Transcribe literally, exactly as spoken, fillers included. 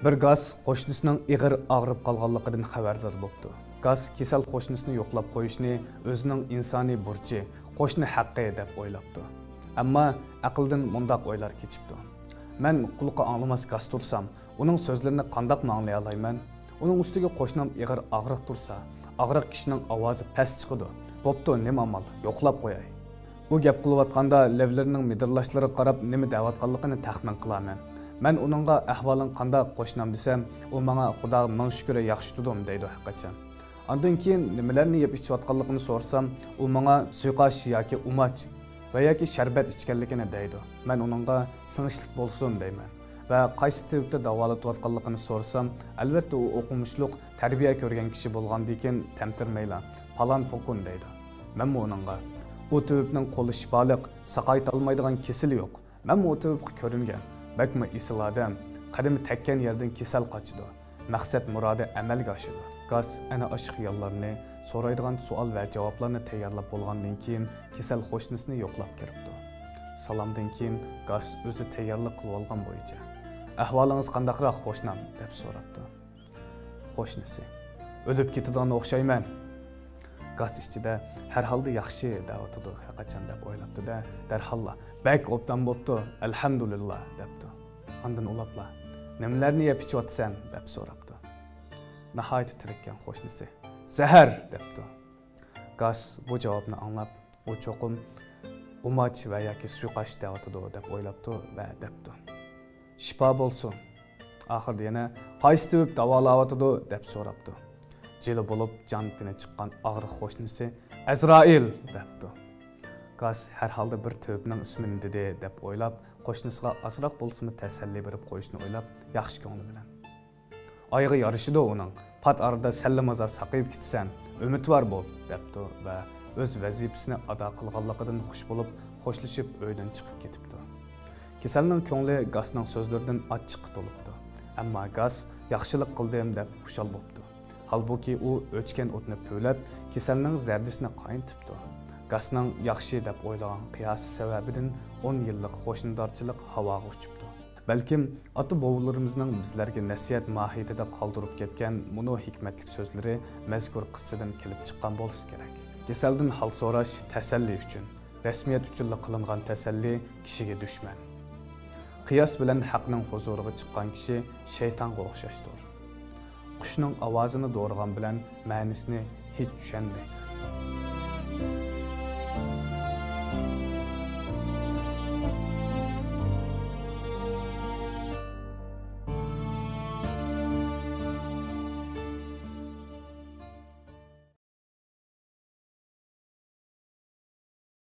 بىر گاس قوشنىسىنىڭ ئېغىر ئاغرىپ قالغانلىقىدىن خەۋەردار بوپتۇ. گاس كېسەل قوشنىسىنى يوقلاپ قويۇشنى ئۆزىنىڭ ئىنسانىي بۇرچى، قوشنا ھەققى دەپ ئويلاپتۇ. ئەمما ئەقلىدىن مۇنداق ئويلار كېچىپتۇ: مەن قۇلىقى ئاڭلىماس گاس تۇرسام، ئۇنىڭ سۆزلىرىنى قانداقمۇ ئاڭلىيالايمەن؟ ئۇنىڭ ئۈستىگە قوشنام ئېغىر ئاغرىق تۇرسا، ئاغرىق كىشىنىڭ ئاۋازى پەس چىقىدۇ. بوپتۇ، نېمە ئامال، يوقلاپ قوياي. ئۇ گەپ قىلىۋاتقاندا لەۋلىرىنىڭ مىدىرلاشلىرىغا قاراپ نېمە دەۋاتقانلىقىنى تەخمىن قىلامەن. مەن ئۇنىڭغا «ئەھۋالىڭ قانداق، قوشنام؟» دېسەم، ئۇ ماڭا «خۇداغا مىڭ شۈكۈر، ياخشى تۇردۇم» دەيدۇ ھەرقاچان. ئاندىن كېيىن نېمىلەرنى يەپ ئىچىۋاتقانلىقىنى سورىسام، ئۇ ماڭا سۇيىقاش ياكى ئۇماچ ۋە ياكى شەربەت ئىچكەنلىكىنى دەيدۇ. مەن ئۇنىڭغا «سىڭىشلىك بولسۇن» دەيمەن. ۋە قايسى تېۋىپتە داۋالىتىۋاتقانلىقىنى سورىسام، ئەلۋەتتە، ئۇ ئوقۇمۇشلۇق، تەربىيە كۆرگەن كىشى بولغاندىكىن تەمتىرىمەيلا «پالان پوكۇن» دەيدۇ. مەنمۇ ئۇنىڭغا «ئۇ تېۋىپنىڭ قولى شىپالىق، ساقايتالمايدىغان كېسىلى يوق. مەنمۇ ئۇ تېۋىپقا كۆرۈنگەن. بەكمۇ ئېسىل ئادەم. قەدىمى تەگكەن يەردىن كېسەل قاچىدۇ. مەقسەت مۇرادى ئەمەلگە ئاشىدۇ.» گاس ئەنە ئاشۇ خىياللارنى، سورايدىغان سوئال ۋە جاۋابلارنى تەييارلاپ بولغاندىن كېيىن، كېسەل قوشنىسىنى يوقلاپ كىرىپتۇ. سالامدىن كېيىن گاس ئۆزى تەييارلىق قىلىۋالغان بويىچە «ئەھۋالىڭىز قانداقراق، قوشنام؟» دەپ سوراپتۇ. قوشنىسى: «ئۆلۈپ كېتىدىغان ئوخشايمەن.» گاس ئىچىدە «ھەرھالدا ياخشى دەۋاتىدۇ ھەرقاچان» دەپ ئويلاپتۇ-دە، دەرھاللا «بەك ئوبدان بوپتۇ، ئەلھەمدۇلىللا» دەپتۇ. ئاندىن ئۇلاپلا: «نېمىلەرنى يەپ ئىچىۋاتىسەن؟» دەپ سوراپتۇ. ناھايىتى تېرىككەن قوشنىسى: «زەھەر!» دەپتۇ. گاس بۇ جاۋابنى ئاڭلاپ، ئۇ چوقۇم ئۇماچ ۋە ياكى سۇيىقاش دەۋاتىدۇ دەپ ئويلاپتۇ ۋە دەپتۇ: «شىپا بولسۇن.» ئاخىرىدا يەنە «قايسى تېۋىپ داۋالاۋاتىدۇ؟» دەپ سوراپتۇ. جىلە بولۇپ جان پېنى چىققان ئاغرىق قوشنىسى «ئەزرائىل» دەپتۇ. گاس ھەرھالدا بىر تېۋىپنىڭ ئىسمىنى دېدى دەپ ئويلاپ، قوشنىسىغا ئازراق بولسىمۇ تەسەللى بېرىپ قويۇشنى ئويلاپ، ياخشى كۆڭلى بىلەن: «ئايىغى يارىشىدۇ ئۇنىڭ، پات ئارىدا سەللىمازا ساقىيىپ كېتىسەن، ئۈمىدۋار بول» دەپتۇ ۋە ئۆز ۋەزىپىسىنى ئادا قىلغانلىقىدىن خۇش بولۇپ، خوشلىشىپ ئۆيدىن چىقىپ كېتىپتۇ. كېسەلنىڭ كۆڭلى گاسنىڭ سۆزلىرىدىن ئاچچىققا تولۇپتۇ. ئەمما گاس «ياخشىلىق قىلدىم» دەپ خۇشال بوپتۇ. ھالبۇكى، ئۇ ئۆچكەن ئوتنى پۈۋلەپ، كېسەلنىڭ زەردىسىنى قاينىتىپتۇ. گاسنىڭ ياخشى دەپ ئويلىغان قىياسى سەۋەبىدىن ئون يىللىق قوشنىدارچىلىق ھاۋاغا ئۇچۇپتۇ. بەلكىم ئاتا-بوۋىلىرىمىزنىڭ بىزلەرگە نەسىھەت ماھىيىتىدە قالدۇرۇپ كەتكەن مۇنۇ ھېكمەتلىك سۆزلىرى مەزكۇر قىسسىدىن كېلىپ چىققان بولسا كېرەك. كېسەلدىن ھال سوراش تەسەللى ئۈچۈن، رەسمىيەت ئۈچۈنلا قىلىنغان تەسەللى كىشىگە دۈشمەن. قىياس بىلەن ھەقنىڭ ھۇزۇرىغا چىققان كىشى شەيتانغا ئوخشاشتۇر. قۇشنىڭ ئاۋازىنى دورىغان بىلەن مەنىسىنى ھېچ چۈشەنمەيسەن.